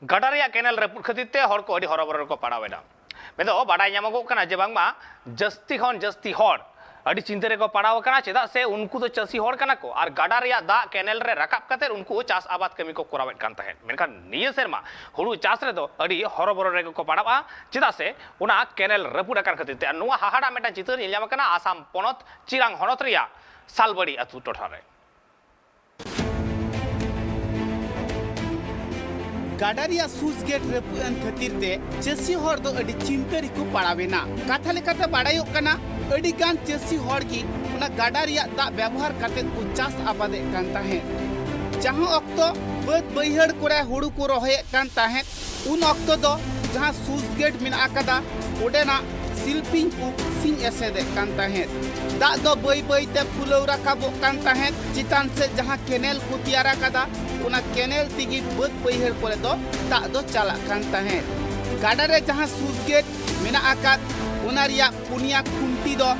गाडा रिया केनेल रपूद खातिर ते हर को अडी हरबरो को पाड़ावेना मेदो बाडाय ᱧᱟᱢᱚᱜᱚᱜ ᱠᱟᱱᱟ ᱡᱮ ᱵᱟᱝᱢᱟ ᱡᱟᱹᱥᱛᱤ ᱠᱷᱚᱱ ᱡᱟᱹᱥᱛᱤ ᱦᱚᱲ ᱟᱹᱰᱤ ᱪᱤᱱᱛᱟᱹ ᱨᱮᱠᱚ ᱯᱟᱲᱟᱣ ᱟᱠᱟᱱᱟ ᱪᱮᱫᱟᱜ ᱥᱮ ᱩᱱᱠᱩ ᱫᱚ ᱪᱟᱹᱥᱤ ᱦᱚᱲ ᱠᱟᱱᱟ ᱠᱚ ᱟᱨ ᱜᱟᱰᱟ ᱨᱮᱭᱟᱜ ᱫᱟᱜ ᱠᱮᱱᱮᱞ ᱨᱮ ᱨᱟᱠᱟᱵ ᱠᱟᱛᱮ ᱩᱱᱠᱩ ᱪᱟᱥ ᱟᱵᱟᱫ ᱠᱟᱹᱢᱤ ᱠᱚ ᱠᱚᱨᱟᱣᱮᱫ ᱠᱟᱱ ᱛᱟᱦᱮᱸᱫ ᱢᱮᱱᱠᱷᱟᱱ ᱱᱤᱭᱟᱹ ᱥᱮᱨᱢᱟ ᱦᱩᱲᱩ ᱪᱟᱥ ᱨᱮᱫᱚ ᱟᱹᱰᱤ ᱦᱚᱨᱚᱵᱚᱨᱚ ᱨᱮᱜᱮ ᱠᱚ ᱯᱟᱲᱟᱜᱼᱟ ᱪᱮᱫᱟᱜ ᱥᱮ ᱚᱱᱟ ᱠᱮᱱᱮᱞ ᱨᱟᱹᱯᱩᱫ ᱟᱠᱟᱱ ᱠᱷᱟᱹᱛᱤᱨ ᱛᱮ ᱟᱨ ᱱᱚᱣᱟ ᱦᱟᱦᱟᱲᱟᱜ ᱢᱤᱫᱴᱟᱝ ᱪᱤᱛᱟᱹᱨ ᱧᱮᱞ ᱧᱟᱢ ᱟᱠᱟᱱᱟ ᱟᱥᱟᱢ ᱯᱚᱱᱚᱛ ᱪᱤᱨᱟᱝ ᱦᱚᱱᱚᱛ ᱨᱮᱭᱟᱜ ᱥᱟᱞᱵᱟᱲᱤ ᱟᱛᱳ ᱴᱚᱴᱷᱟ ᱨᱮ। गाडा रिया सुस गेट रपूद खातिर ते चासी हर दो अडी चिंता रिको पाड़ावेना। कथा लेकाते बाड़ायोग कना अडी गान चासी हर गी ओना गाडा रिया दाग व्यवहार काते को चास आबादे कान ताहें। जहां अक्तो बद बैहड़ कोरे हुड़ू को रोहये कान ताहें उन अक्तो दो जहां सुस गेट मेना आकादा ओडेना सिल्पिंग को सिंग एसेदे कान ताहें। दाग दो बई बई ते फुलव राकाबो कान ताहें। चितान से जहां केनेल को तियारा कादा ओना केनेल तिगी बद बैहड़ कोरे दो दाग दो चाला कान ताहें। गाडा रे जहां सुस गेट मेना आकाद ओना रिया पुनिया खुंटी दो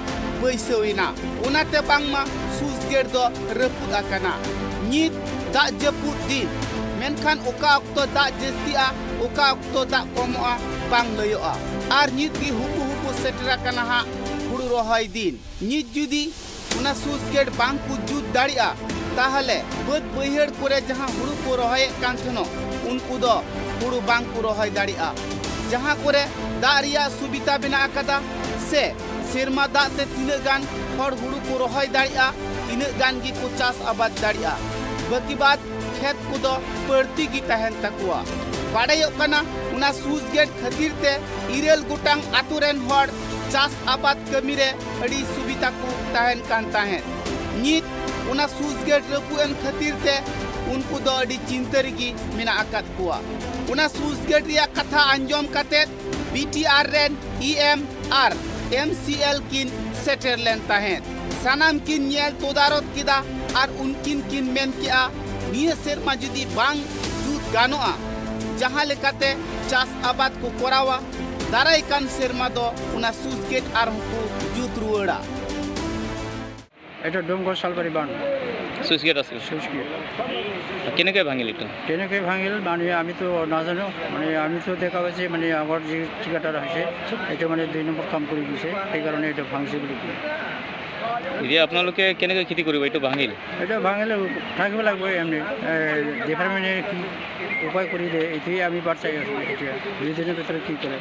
बैसवेना ओनाते बांगमा सुस गेट दो रपूद आकाना। नित दाग जपूद दिन मेनखान ओका अक्तो दाग जस्तिआ ओका अक्तो दाग कमोआ बांग लयोआ are नित गी हुपु हुपु सेटरा काना हा हुड़ू रोहय दिन। नित जुदी ओना सुस गेट बांग को जुत दाड़िया ताहले बद बैहड़ करे जहां हुड़ू को रोहये कान थेनो उनकु दो हुड़ू बांग को रोहय दाड़िया। जहां करे दाग रिया सुविधा बेना आकादा से सेरमा दाग ते तिना गान हर हुड़ू को रोहय दाड़िया इना गान गी को चास आबाद दाड़िया। बाकी बात खेत को दो पड़ती गी तहन तकुआ। बाड़ायोग कना ओना सुस गेट खातिर ते इरेल गोटांग आतु रेन हर चास आबाद कमी रे अडी सुविधा को तहन कान ताहेन। नित ओना सुस गेट रपूद खातिर ते उनकु दो अडी चिंता रिगी मेना आकाद कुआ। ओना सुस गेट रिया कथा आंजम काते बीटीआर रेन ईएम आर एमसीएल किन सेटेर लेन ताहेन। सानाम किन नेल तोदारत किदा are उनकिन किन मेन किया निये सेरमा जुदी बांग जुत गानोआ जहां लेकाते चास आबाद को कोरावा दाराय कान सेरमा दो ओना सुस गेट are हंकु जुत रुवड़ा। এটা ডোমগড় শালবাড়ি বান্ধ সুইচ গেট আছিল। সুইচ গেট কেনেকৈ ভাঙিল এইটো? কেনেকৈ ভাঙিল মানে আমিতো নাজানো, মানে আমিতো দেখা পাইছি মানে আগৰ যি ঠিকাদাৰ হৈছে এইটো মানে 2 নম্বৰ কাম কৰি দিছে, সেইকাৰণে এইটো ভাঙিছে বুলি কয়। এতিয়া আপোনালোকে কেনেকৈ খেতি কৰিব? এইটো ভাঙিল, এইটো ভাঙিলে থাকিব লাগিব এমনি। ডিপাৰ্টমেণ্টে কি উপায় কৰি দিয়ে এইটোৱে আমি বাট চাই আছোঁ। এতিয়া দুদিনৰ ভিতৰত কি কৰে।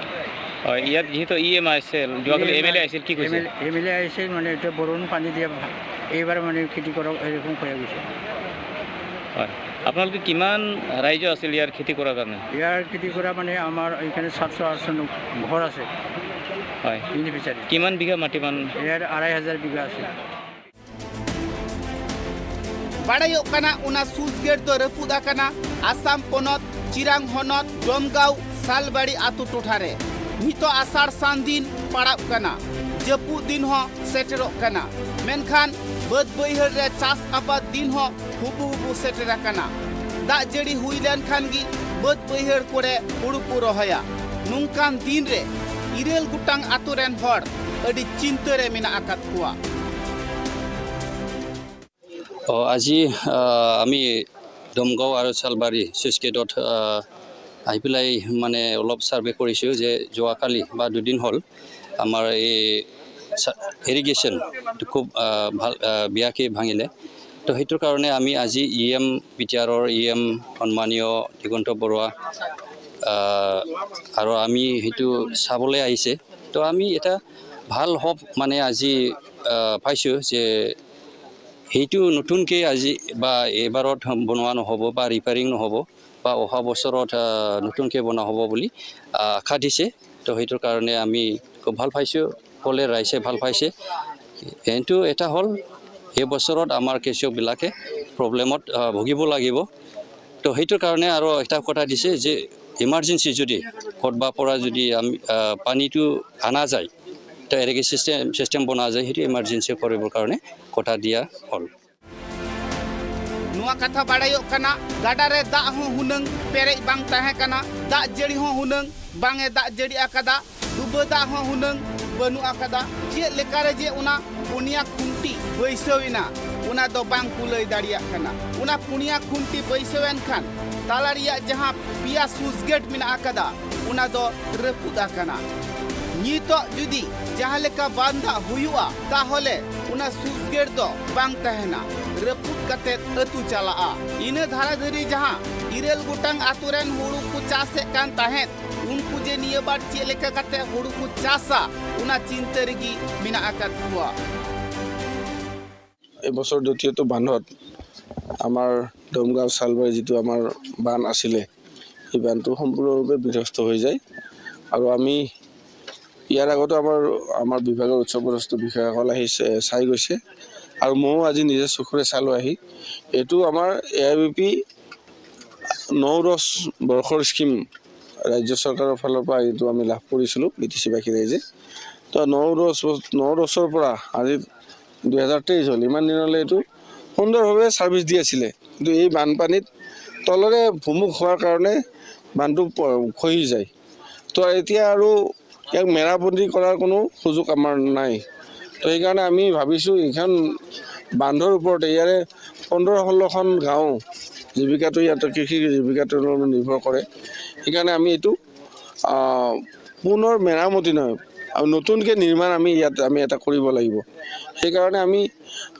হয়, ইয়াত যিহেতু ই এম আছিল, যোৱাকালি এম এল এ আহিছিল, কি কৈছে? এম এল এ আহিছিল মানে এতিয়া বৰষুণ পানী দিয়া এইবাৰ মানে খেতি কৰক এৰকম হয়ে গৈছে। হয়, আপোনালোকে কিমান ৰাইজ আছিল ইয়াৰ খেতি কৰাৰ কাৰণে? ইয়াৰ খেতি কৰা মানে আমাৰ এইখানে 700-800 ঘৰ আছে। হয়, বেনিফিচাৰী কিমান বিঘা মাটি মান? ইয়াৰ 2500 বিঘা আছে। बाड़ायोग कना ओना सुस गेट दो रपूद आकाना आसाम पनत चिरांग हनत डोमगांव सालबाड़ी आतु टोठा रे। नितो आसार सान दिन पाड़ाव कना जपूद दिन हो सेटेरोग कना मेनखान बद बैहड़ रे चास आबाद दिन हो हुबु हुबु सेटेर आकाना। दाग जड़ी हुई लेनखान गी बद बैहड़ करे हुड़ू को रोहया। नुंकान दिन रे इरेल गोटांग आतु रेन हर अडी चिंता रे मेना आकाद कुआ। আজি আমি ডোমগাঁও আৰু শালবাৰী চুইচ গেটত আহি পেলাই মানে অলপ ছাৰ্ভে কৰিছোঁ যে যোৱাকালি বা দুদিন হ'ল আমাৰ এই ইৰিগেশ্যন খুব ভাল বেয়াকৈ ভাঙিলে। তো সেইটোৰ কাৰণে আমি আজি ই এম বি টি আৰৰ ই এম সন্মানীয় দিগন্ত বৰুৱা আৰু আমি সেইটো চাবলৈ আহিছে। তো আমি এটা ভাল হোপ মানে আজি পাইছোঁ যে সেইটো নতুনকৈ আজি বা এইবাৰত বনোৱা নহ'ব বা ৰিপেয়াৰিং নহ'ব বা অহা বছৰত নতুনকৈ বনোৱা হ'ব বুলি আশা দিছে। তো সেইটোৰ কাৰণে আমি খুব ভাল পাইছোঁ, ক'লে ৰাইজে ভাল পাইছে। কিন্তু এটা হ'ল এই বছৰত আমাৰ খেতিয়কবিলাকে প্ৰব্লেমত ভুগিব লাগিব। তো সেইটোৰ কাৰণে আৰু এটা কথা দিছে যে ইমাৰ্জেঞ্চি যদি ক'ৰবাৰ পৰা যদি আমি পানীটো অনা যায়, তো ইৰিগেশ্যন চিষ্টেম বনোৱা যায়, সেইটো ইমাৰ্জেঞ্চি কৰিবৰ কাৰণে কথা দিয়া হ'ল। ᱱᱚᱣᱟ ᱠᱟᱛᱷᱟ ᱵᱟᱲᱟᱭᱚᱜ ᱠᱟᱱᱟ ᱜᱟᱰᱟ ᱨᱮ ᱫᱟᱜ ᱦᱚᱸ ᱦᱩᱱᱟᱹᱝ ᱯᱮᱨᱮᱡ ᱵᱟᱝ ᱛᱟᱦᱮᱸ ᱠᱟᱱᱟ, ᱫᱟᱜ ᱡᱟᱹᱲᱤ ᱦᱚᱸ ᱦᱩᱱᱟᱹᱝ ᱵᱟᱝ ᱮ ᱫᱟᱜ ᱡᱟᱹᱲᱤ ᱟᱠᱟᱫᱟ, ᱰᱩᱵᱟᱹ ᱫᱟᱜ ᱦᱚᱸ ᱦᱩᱱᱟᱹᱝ ᱵᱟᱹᱱᱩᱜ ᱟᱠᱟᱫᱟ। ᱪᱮᱫ ᱞᱮᱠᱟᱨᱮ ᱡᱮ ᱚᱱᱟ ᱯᱩᱱᱭᱟ ᱠᱷᱩᱱᱴᱤ ᱵᱟᱹᱭᱥᱟᱹᱣ ᱮᱱᱟ ᱚᱱᱟ ᱫᱚ ᱵᱟᱝ ᱠᱚ ᱞᱟᱹᱭ ᱫᱟᱲᱮᱭᱟᱜ ᱠᱟᱱᱟ। ᱚᱱᱟ ᱯᱩᱱᱭᱟ ᱠᱷᱩᱱᱴᱤ ᱵᱟᱹᱭᱥᱟᱹᱣ ᱮᱱ ᱠᱷᱟᱱ ताला रिया जहां पिया सुस गेट मेना आकदा उना दो रपुद आकना। नितो जुदी जहां लेका बांधा हुयुआ ताहले उना सुस गेट दो बांग तहना रपुद कते अतु चलाआ। इना धारा धरी जहां 8 गोटांग आतुरेन हुड़ू को चासे कान ताहेत उनको जे निये बार चेक लेका कते हुड़ू को चासा उना चिंता रेगी मेना आकद कुआ। এই বছৰ দ্বিতীয়টো বান্ধত আমাৰ দমগাঁও শালবাৰী যিটো আমাৰ বান্ধ আছিলে এই বান্ধটো সম্পূৰ্ণৰূপে বিধ্বস্ত হৈ যায়। আৰু আমি ইয়াৰ আগতো আমাৰ বিভাগৰ উচ্চপদস্থ বিষয়াসকল আহি চাই গৈছে আৰু ময়ো আজি নিজে চকুৰে চালোঁ আহি। এইটো আমাৰ এ I B P 9-10 বৰ্ষৰ স্কীম ৰাজ্য চৰকাৰৰ ফালৰ পৰা এইটো আমি লাভ কৰিছিলোঁ বি টি চিবাসী ৰাইজে। তো 9-10ৰ পৰা আজি 2023 হ'ল, ইমান দিনলৈ এইটো সুন্দৰভাৱে ছাৰ্ভিচ দি আছিলে। কিন্তু এই বানপানীত তলৰে ভুমুক হোৱাৰ কাৰণে বান্ধটো খহি যায়। তো এতিয়া আৰু ইয়াক মেৰামতি কৰাৰ কোনো সুযোগ আমাৰ নাই। তো সেইকাৰণে আমি ভাবিছোঁ এইখন বান্ধৰ ওপৰতে ইয়াৰে 15-16খন গাঁও জীৱিকাটো ইয়াতে কৃষি জীৱিকাটোৰ ওপৰত নিৰ্ভৰ কৰে। সেইকাৰণে আমি এইটো পুনৰ মেৰামতি নহয় আৰু নতুনকৈ নিৰ্মাণ আমি ইয়াত আমি এটা কৰিব লাগিব। সেইকাৰণে আমি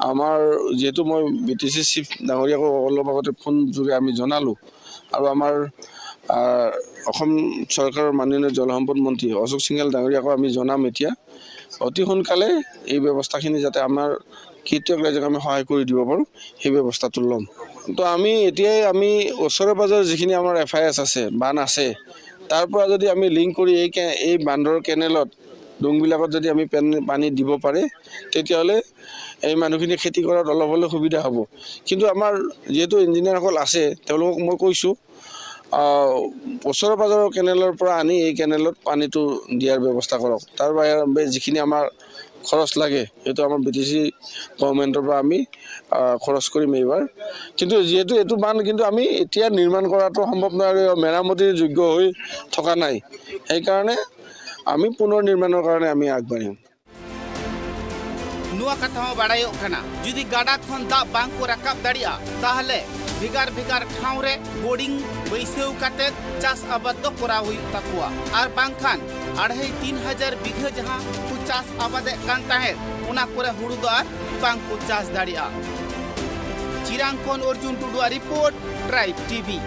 আমাৰ যিহেতু মই বি টি চি চিফ ডাঙৰীয়াকো অলপ আগতে ফোন যোগে আমি জনালোঁ আৰু আমাৰ অসম চৰকাৰৰ মাননীয় জলসম্পদ মন্ত্ৰী অশোক সিংঘাল ডাঙৰীয়াকো আমি জনাম। এতিয়া অতি সোনকালে এই ব্যৱস্থাখিনি যাতে আমাৰ খেতিয়ক ৰাইজক আমি সহায় কৰি দিব পাৰোঁ সেই ব্যৱস্থাটো ল'ম। তো আমি এতিয়াই আমি ওচৰে পাঁজৰে যিখিনি আমাৰ এফ I S আছে বান্ধ আছে তাৰ পৰা যদি আমি লিংক কৰি এই বান্ধৰ কেনেলত ডোংবিলাকত যদি আমি পানী দিব পাৰে তেতিয়াহ'লে এই মানুহখিনি খেতি কৰাত অলপ হ'লেও সুবিধা হ'ব। কিন্তু আমাৰ যিহেতু ইঞ্জিনিয়াৰসকল আছে তেওঁলোকক মই কৈছোঁ ওচৰে পাঁজৰৰ কেনেলৰ পৰা আনি এই কেনেলত পানীটো দিয়াৰ ব্যৱস্থা কৰক। তাৰ বাহিৰে যিখিনি আমাৰ খৰচ লাগে সেইটো আমাৰ বি টি চি গভৰ্ণমেণ্টৰ পৰা আমি খৰচ কৰিম এইবাৰ। কিন্তু যিহেতু এইটো বান্ধ কিন্তু আমি এতিয়া নিৰ্মাণ কৰাটো সম্ভৱ নহয় আৰু মেৰামতিৰ যোগ্য হৈ থকা নাই, সেইকাৰণে আমি পুনৰ নিৰ্মাণৰ কাৰণে আমি আগবাঢ়িম। ᱱᱚᱣᱟ ᱠᱟᱛᱷᱟ ᱦᱚᱸ ᱵᱟᱲᱟᱭᱚᱜ ᱠᱟᱱᱟ ᱡᱩᱫᱤ ᱜᱟᱰᱟ ᱠᱷᱚᱱ ᱫᱟᱜ ᱵᱟᱝ ᱠᱚ ᱨᱟᱠᱟᱵ ᱫᱟᱲᱮᱭᱟᱜᱼᱟ ᱛᱟᱦᱚᱞᱮ ᱵᱷᱮᱜᱟᱨ ᱵᱷᱮᱜᱟᱨ ᱴᱷᱟᱶ ᱨᱮ ᱵᱳᱨᱰᱤᱝ ᱵᱟᱹᱭᱥᱟᱹᱣ ᱠᱟᱛᱮᱫ ᱪᱟᱥ ᱟᱵᱟᱫ ᱫᱚ ᱠᱚᱨᱟᱣ ᱦᱩᱭᱩᱜ ᱛᱟᱠᱚᱣᱟ ᱟᱨ ᱵᱟᱝᱠᱷᱟᱱ 2.5-3 ᱦᱟᱡᱟᱨ ᱵᱤᱜᱷᱟᱹ ᱡᱟᱦᱟᱸ ᱠᱚ ᱪᱟᱥ ᱟᱵᱟᱫᱮᱫ ᱠᱟᱱ ᱛᱟᱦᱮᱸᱫ ᱚᱱᱟ ᱠᱚᱨᱮ ᱦᱩᱲᱩ ᱫᱚ ᱟᱨ ᱵᱟᱝ ᱠᱚ ᱪᱟᱥ ᱫᱟᱲᱮᱭᱟᱜᱼᱟ। ᱪᱤᱨᱟᱝ ᱠᱷᱚᱱ ᱚᱨᱡᱩᱱ ᱴᱩᱰᱩᱣᱟᱜ ᱨᱤᱯᱳᱨᱴ, ᱴᱨᱟᱭᱤᱵ ᱴᱤᱵᱷᱤ।